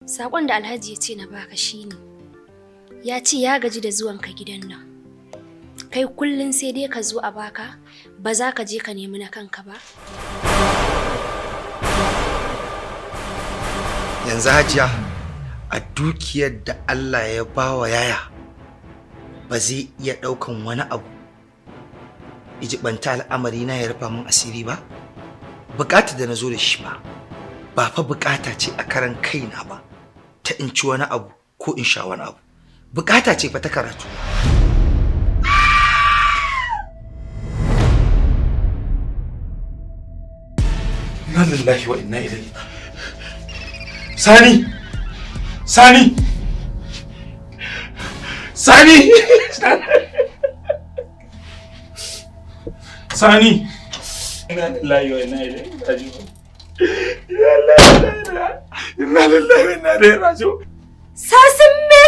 Sakon da Alhaji ya ce na baka shine ya ce ya gaji da zuwanka gidan nan. Kai kullum sai dai ka zo a baka, ba za ka je ka nemi na kanka ba. Yanzu Hajiya, a dukiyar da Allah ya bawa yaya, ba zai iya ɗaukan wani abu ijibanta al'amari na ya rufa min asiri ba? Bukatar da na zo da shi ba, ba fa bukata ce a karan kaina ba ta in ci wani abu ko in sha wani abu. Bukata ce fa ta karatu. Inna lillahi wa inna ilaihi. Sani! Sani! Sani! Sani! Inna lillahi wa inna ilaihi raji'un. Inna lillahi wa inna ilaihi raji'un. Sasin me